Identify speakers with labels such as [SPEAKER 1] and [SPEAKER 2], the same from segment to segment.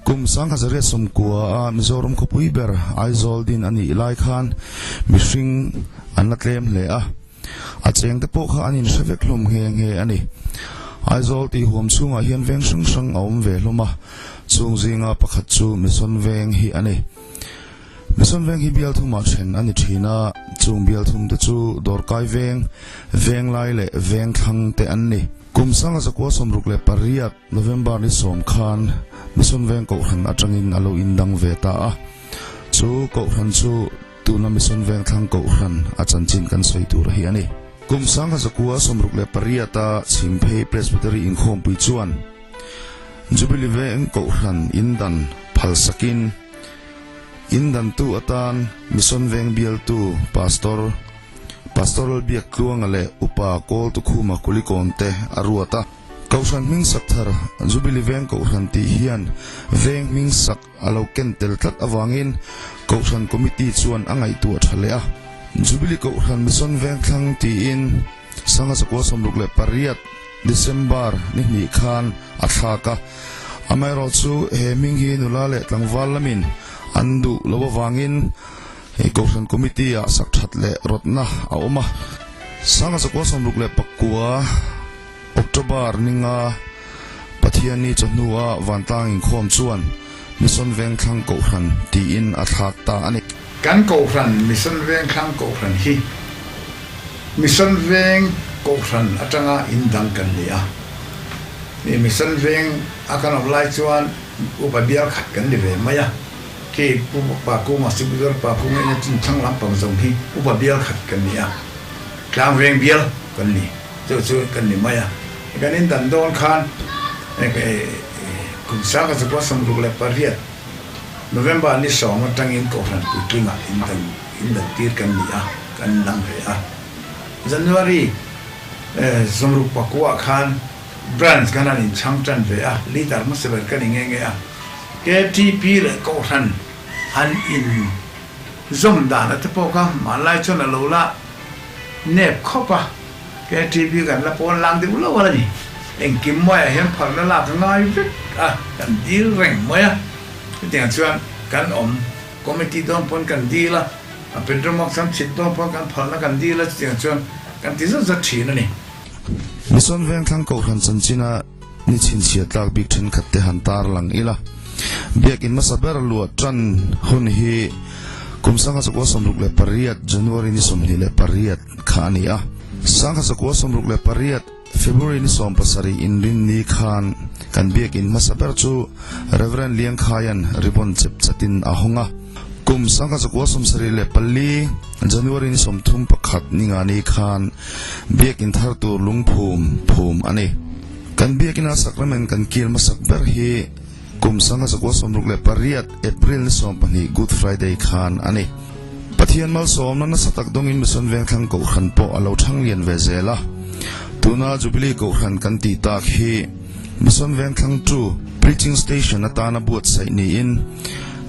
[SPEAKER 1] Kum 1990 a Mizoram khawpui ber Aizawl din a nih lai khan mihring an la tlem hle a, a chengte pawh kha an inhre vek hlawm nghe nghe a ni. Aizawl tih huam chhungah hian veng hrang hrang a awm ve hlawm a, chung zinga pakhat chu Mission Veng hi a ni. Mission Veng hi bial thumah then a ni thin a, chung bial thumte chu Dawrkai Veng, Venglai leh Vengthlang te an ni. Kum 1968 November ni sawm khan Mission Veng Kohhran atangin a lo indang ve ta a, chu Kohhran chu tuna Mission Vengthlang Kohhran a chanchin kan sawi tur hi a ni. Kum 1968 a Chhimphei Presbytery inkhawmpui chuan Jubilee Veng Kohhran indan phalsakin indantu atan Mission Veng bialtu Pastor Pastoral Biaktluanga leh Upa Kawltukhuma Kulikawn te a ruat a. Kohhran hming sak thar Jubilee Veng Kohhran tih hian veng hming sak a lo ken tel tlat avangin Kohhran Committee chuan a ngaihtuah tha leh a. Jubilee Kohhran Mission Vengthlang tiin Sangha Sakua 68 December ni hnih khan a thlak a. Amaherawhchu he hming hi nula leh tlangval lamin an duh lo avangin Hei Kohhran Committee ah sak that leh rawtna a awm a. Sangha Sakua 69 October ninga Pathianni chawhnua vantlang inkhawm chuan Mission Vengthlang Kohhran tiin a thlak ta a ni.
[SPEAKER 2] Kan Kohhran Mission Vengthlang Kohhran hi Mission Veng Kohhran atanga indang kan ni a. Mission Veng a kan awm lai chuan upa bial khat kan ni ve mai a. Khi Pu Pakunga, Sipudar Pakunga ina chin thlang lampang zawng hi upa bial khat kan ni a, tlangveng bial kan ni, chu chu kan ni mai a. Kan indan dawn khan kum sangkhat zakua 68 November ni sawm atangin Kohhran puitlingah indan indan tir kan ni a, kan lang ve a. January 69 khan Branch kan han inchhang tan ve a, leader hmasa ber ka ni nghe nghe a. KTP leh Kohhran han in zawm dan a te pawh kha hmanlai chuan a lo la nep khawp a, KTP kan la pawn lang deuh lo a ni. Engkim maiah hian phalna lak a ngai vek a, kan dil reng mai a. Chutiang chuan kan awm committee dawn pawn kan dil a, a petrol box kan chhit dawn pawn kan phalna kan dil a, chutiang chuan kan ti zat zat thin a ni.
[SPEAKER 1] Mission Vengthlang Kohhran chanchina ni chhinchhiah tlak bik thenkhat te han tar lang ila. Biakin hmasa ber luah tan hun hi kum 1968 January ni 28 kha a ni a. 1968 February ni 17 inrinni khan kan biakin hmasa ber chu Rev. Liangkhaian ribbon chep chatin a hawng a. Kum 1974 January ni 31 ningani khan Biakin thar tur lungphum phum a ni. Kan biakina sacrament kan kil hmasak ber hi kum 1968 April ni 12 Good Friday khan a ni. Pathian malsawmna nasa tak dawngin Mission Vengthlang Kohhran pawh a lo thang lian ve zel a. Tuna Jubilee Kohhran kan tih tak hi Mission Vengthlang tu Preaching Station atana buatsaih niin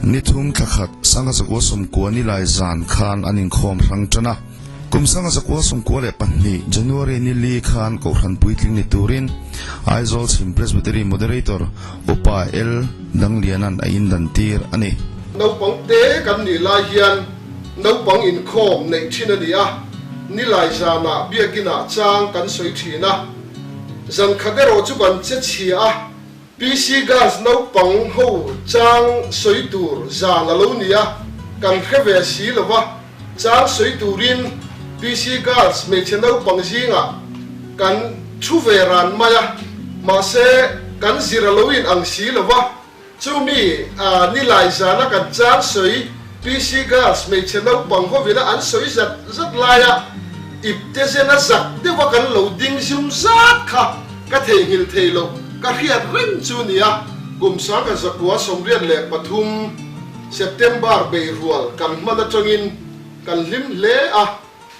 [SPEAKER 1] ni thum thla khat 1990 ni lai zan khan an inkhawm hrang tan a. Kum 1992 January ni li khan Kohhran puitling ni turin Aizawl Chhim Presbytery Moderator Upa L. Dangliana'n a indan tir a ni.
[SPEAKER 3] Naupang te kan nih lai hian naupang inkhawm neih thin a ni a, nilai zanah biakinah chang kan sawi thin a. Zan khat erawh chu kan che chhia a, PC Girls naupang ho chang sawi tur zan a lo ni a, kan hre ve si lo va. Chang sawi turin PC Girls hmeichhe naupang zingah kan thu ve ran mai a, mahse kan zir a lo in ang si lo va, chumi nilai zana kan chang sawi PC Girls hmeichhe naupang hovina an sawi zat zat laia ipte zena zak deuha kan lo ding zum zat kha ka theihnghilh thei loh ka hriat reng chu nia. Kum 1983. September beirual kan hman atangin kan hlim hle a,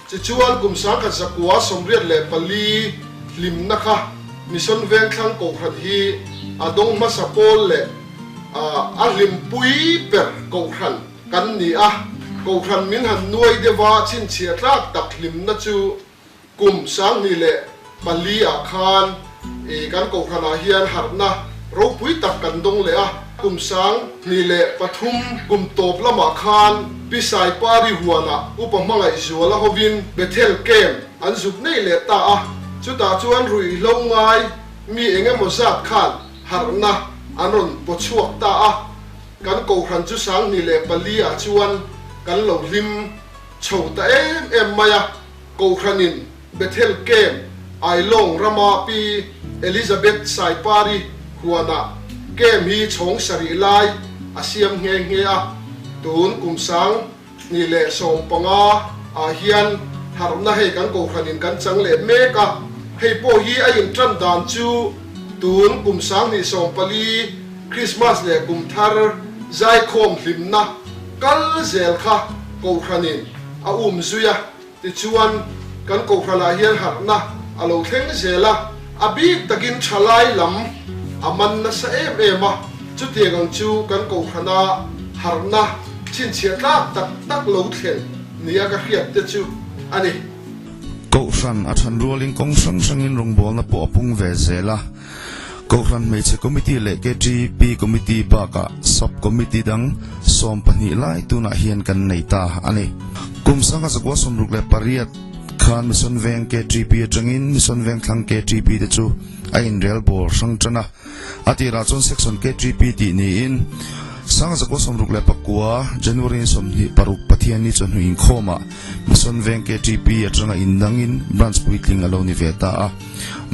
[SPEAKER 3] tichuan kum 1984 hlimna kha Mission Vengthlang Kohhran hi a dawng hmasa pawl leh a hlimpui ber Kohhran kan ni a, Kohhran min han nuai deuha chhinchhiah tlak tak hlimna chu Kum 2004 ah khan i kan Kohhranah hian harhna ropui tak kan dawng leh a. Kum 2003 kum tawp lamah khan Pi Saipari huanah Upa Hmangaihzuala hovin Bethel Camp an zuk nei leh ta a, chutah chuan ruihhlo ngai mi eng emaw zat khan harhna an rawn paw chhuak ta a, kan kohhran chu 2004 ah chuan kan lo hlim chho ta em em mai a, kohhranin Bethel Camp, Ailawng rama Pi Elizabeth Saipari huanah camp hi chhawng sarih lai a siam nghe nghe a, tun kum 2015 ah hian harhna hei kan kohhranin kan chang leh mek a, hei pawh hi a intan dan chu tun kum 2014 Krismas leh kum thar zaikhawm hlimna kal zel kha kohhranin a um zui a. Tichuan, kan kohhranah hian harhna a lo thleng zel a, a bik takin thalai lam a man nasa em em a, chutiang ang chu kan kohhrana harhna chhinchhiah tlak tak tak lo thlen nia ka hriat te chu a ni.
[SPEAKER 1] Kohhran a than rualin kawng hrang hrangin rawngbawlna pawh a pung ve zel a. Kohhran Hmeichhe Committee leh KTP Committee bakah Sub Committee dang 12 lai tunah hian kan nei ta a ni. Kum 1968 khan Mission Veng KTP atangin Mission Vengthlang KTP te chu a inrel bawl hrang tan a. A tirah chuan Section KTP tih niin 1969 January 26 Pathianni chawhnu inkhawmah Mission Veng KTP atanga indangin Branch puitling a lo ni ve ta a.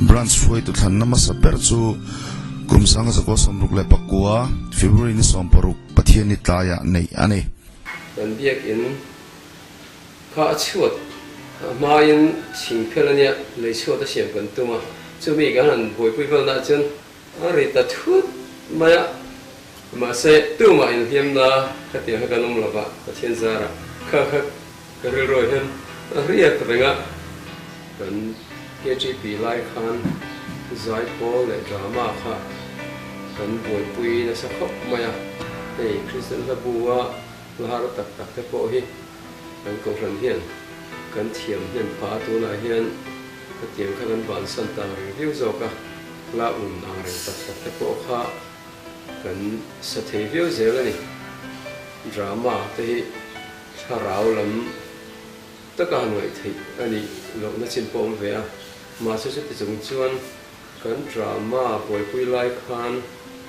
[SPEAKER 1] Branch hruaitu thlanna hmasa ber chu kum 1969 February ni 16 Pathianni tlaiah neih a ni.
[SPEAKER 4] Kan biakin kha a chhuat hmain chhingphel a nia, lei chhuat a siam kan tum a, chumi kan han buaipui velnaah chuan a ri ta thut mai a, mahse tumah inhliamna khatiang kha kan awm lova Pathian zarah kha kha Ka rilru hian a riat reng a, kan KTP lai khan zaipawl leh drama kha kan buaipui nasa khawp mai a, hei Kristian hla bu a hla har tak tak te pawh hi kan kohhran hian kan thiam hnem phah a, tunah hian khatiang kha kan bansan ta ang reng viau zawk a, hla un ang reng tak tak te pawh kha kan sa thei viau zel a ni, drama te hi. Thlarau lam taka han ngaih theih a nih lohna chin pawh awm ve a, mahse chuti chung chuan kan drama buaipui lai khan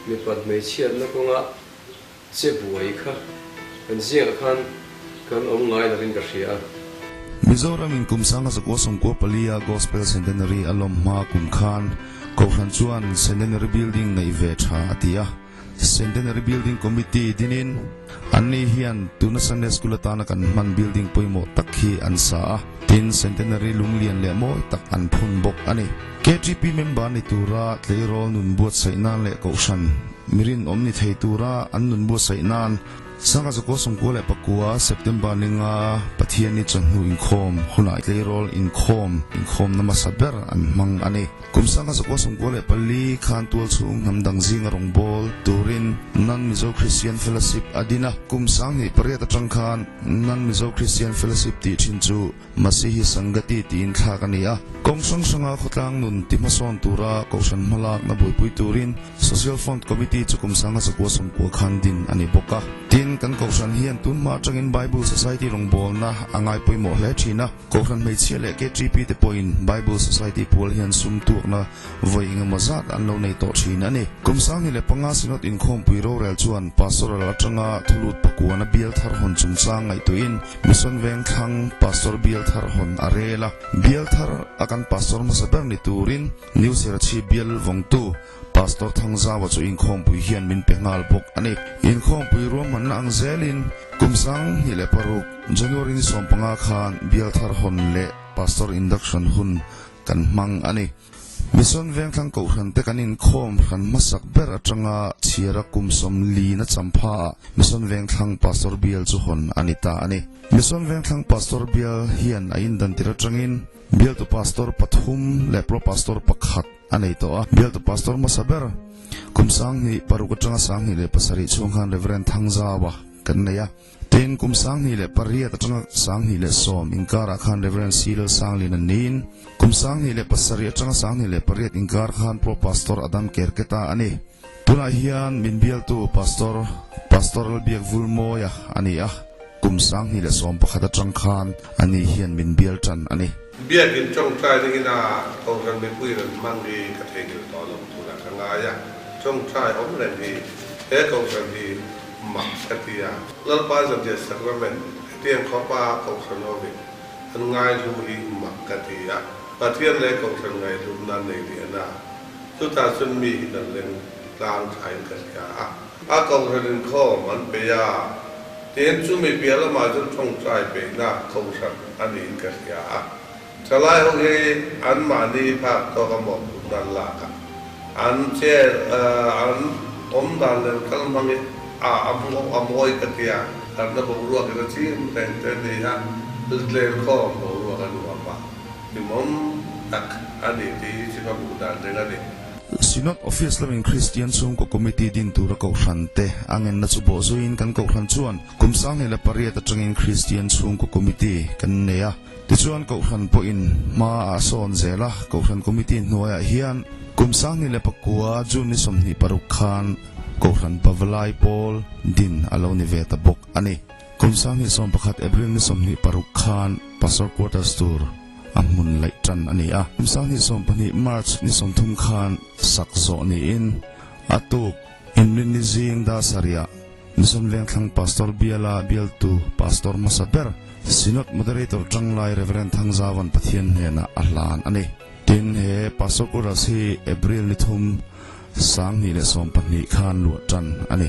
[SPEAKER 4] mipat hmeichhiatna kawnga che buai kha kan zingah khan kan awm ngai lovin ka hria a.
[SPEAKER 1] Mizoram in kum 1994 a Gospel Centenary a lawm hma kum khan Kohhran chuan Centenary Building neih ve tha a ti a. Centenary Building Committee dinin anni hian tuna Sunday School atana kan hman building pawimawh tak hi an sa a, tin Centenary lunglian leh mawi tak an phun bawk a ni. KTP member ni tura tleirawl nun buatsaih nan leh kohhran mirinawm ni thei tura an nun buatsaih nan 1999 September ninga Pathianni chawhnu inkhawm hunah tleirawl inkhawm inkhawmna hmasa ber an hmang a ni. Kum 1994 khan tual chhung hnam dang zinga rawngbâwl turin Nan Mizo Christian Fellowship a din a. Kum 2008 atang khan Nan Mizo Christian Fellowship tih thin chu Masihi Sangati tiin thlak a ni a. Kawng hrang hranga khawtlang nun ti hmasawn tura kohhran hmalakna buaipui turin Social Front Committee chu kum 1990 khan din a ni bawk a. Tin, kan kohhran hian tun hma atangin Bible Society rawngbawlna a ngai pawimawh hle thin a. Kohhran hmeichhia leh KTP te pawhin Bible Society pual hian sum tuakna vawi engemaw zat an lo nei tawh thin a ni. Kum 2005 Synod inkhawmpui rorel chuan Pastoral atanga thulut pakuana bial thar hawn chungchang ngaihtuahin Mission Vengthlang Pastor bial thar hawn a rel a. Bial thar a kan Pastor hmasa ber ni turin New Serachhi bial vawngtu Pastor Thangzawa chu inkhawmpui hian min pe nghal bawk a ni. Inkhawmpui ruahmanna ang zelin kum 2006 January ni 15 khan bial thar hawn leh Pastor induction hun kan hmang a ni. Mission Vengthlang Kohhran te kan inkhawm hran hmasak ber atanga chhiara kum 40 na champha ah Mission Vengthlang Pastor bial chu hawn a ni ta a ni. Mission Vengthlang Pastor bial hian a indantir atangin bialtu Pastor pathum leh Pro Pastor pakhat a nei tawh a. Bialtu Pastor hmasa ber kum 2006 atanga 2007 chhung khan Reverend Thangzawa kan nei a. Tin, kum 2008 atanga 2010 inkarah khan Rev. C. Lalsanglin an niin, kum 2007 atanga 2008 inkar khan Pro Pastor Adam Kerketa a ni. Tunah hian min bialtu Pastor Pastor Lalbiakvulmawia a ni a, kum 2011 atang khan ani hian min bial tan a ni.
[SPEAKER 5] Biakin tawngtai dingin a Kohhran mipui rawn hmang hi ka theihnghilh tawh loh turah ka ngai a, tawngtai awm reng hi he Kohhran hi mak ka ti a. Lalpa Zanriah Sacrament hetiang khawpa Kohhran hovin an ngaihlu hi mak ka ti a, Pathian leh Kohhran ngaihhlutna nei lian a, chutah chuan mi hi kan leng tlang thain ka hria a. A Kohhran inkhawm an peih a, tin chumi piah lamah chuan tawngtai peihna Kohhran a niin ka hria a. Thalai ho hi anmahni phak tawk a mawhphurhna an lak a, an che an awm dan leh an kal hmang hi a a mawi ka ti a, harhna boruak in a chim reng te a ni a, tlenkhawm boruak a nuam a, hlimawm tak a ni tih hi chu ka hmuh dan reng a ni.
[SPEAKER 1] Synod Office lamin Kristian chhungkaw Committee din tura Kohhran te a ngenna chu bawhzuiin kan Kohhran chuan kum 2008 atangin Kristian chhungkaw Committee kan nei a. Tichuan Kohhran pawhin hma a sawn zel a, Kohhran Committee hnuaiah hian kum 2009 June ni 26 khan Kohhran Pavalai Pawl din a lo ni ve ta bawk a ni. Kum 2011 April ni 26 khan Pastor Quarters tur a hmun laih tan a ni a. Kum 2020 March ni 30 khan sak zawh niin a tuk Inrinni zing dar sarihah Mission Vengthlang Pastor Biala bialtu Pastor hmasa ber Synod Moderator Tanglai Rev. Thangzavan Pathian hnenah a hlan a ni. Tin, he Pastor Quarters hi April ni thum 2012 khan luah tan a ni.